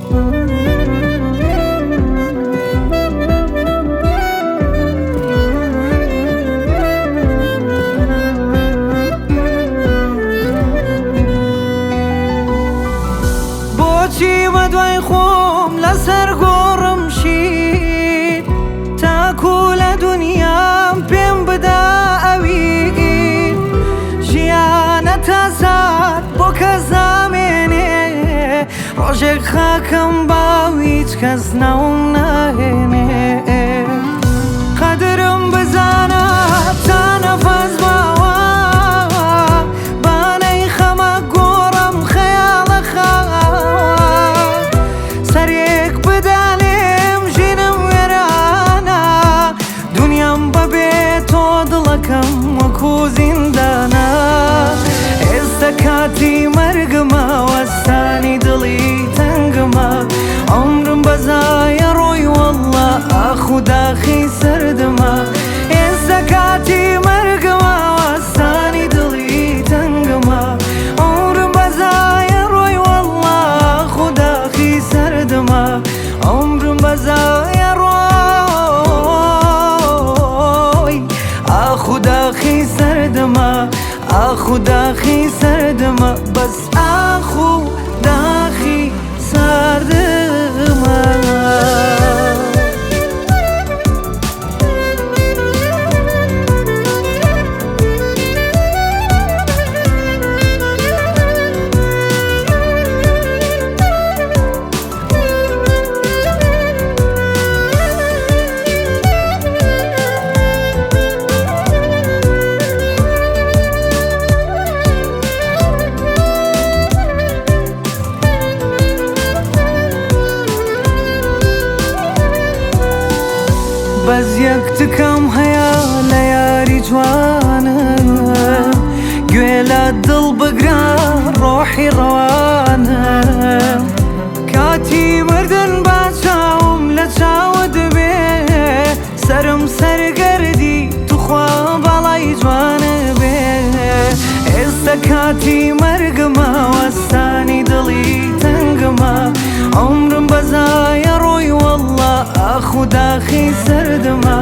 بۆچی بە دوای خۆم لەسەر گۆڕم شیر تاکو لە دنیام پێم بدا ئەوی ژیانە تا سات بۆ کەس نامێنێ ڕۆژێک خاکم باو هیچ کەس ناوم ناهێنێ قەدرم بزانە تا نەفەس ماوە بانەی خەمە گۆڕم خەیاڵە خاوە سەرێک بدە لێم ژینم وێرانە دنیام بەبێ تۆ دڵەکەم وەکو زیندانە ئێستا کاتی مەرگمە وەستانی دڵی تەنگمە عمرم بەزایە ڕۆی وەڵڵا ئاخ و داخی سەردمە ئێستا کاتی مەرگمە وەستانی دڵی تەنگمە عمرم بەزایە ڕۆی وەڵڵا ئاخ و داخی سەردمە عمرم بەزایە ڕۆی ئاخ و داخی سەردمە ئاخ و داخی سەردمە بەس ئاخ و داخی سەردمە. بەس یەک تکەم هەیە لە یاری جوانە گوێ لە دڵ بگرە ڕۆحی ڕەوانە کاتی مردن با چاوم لە چاوت بێ سەرم سەرگەردی توخوا باڵای جوانە بێ ئێستا کاتی مەرگمە وەستانی دڵی تەنگمە عمرم بەزایە ڕۆی وەڵڵا ئاخ و داخی سەردمە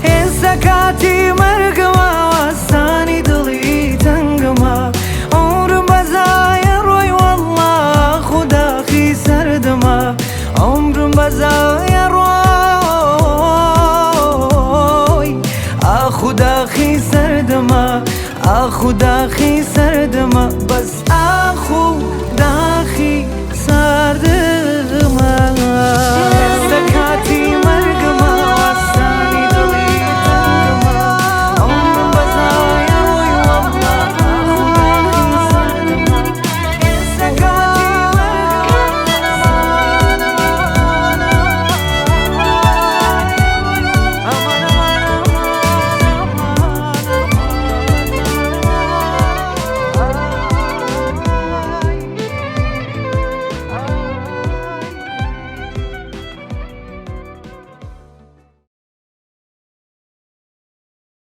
ئێستا کاتی مەرگمە وەستانی دڵی تەنگمە عمرم بەزایە ڕۆی وەڵڵا ئاخ و داخی سەردمە عمرم بەزایە ڕۆی ئاخ و داخی سەردمە ئاخ و داخی سەردمە بەس.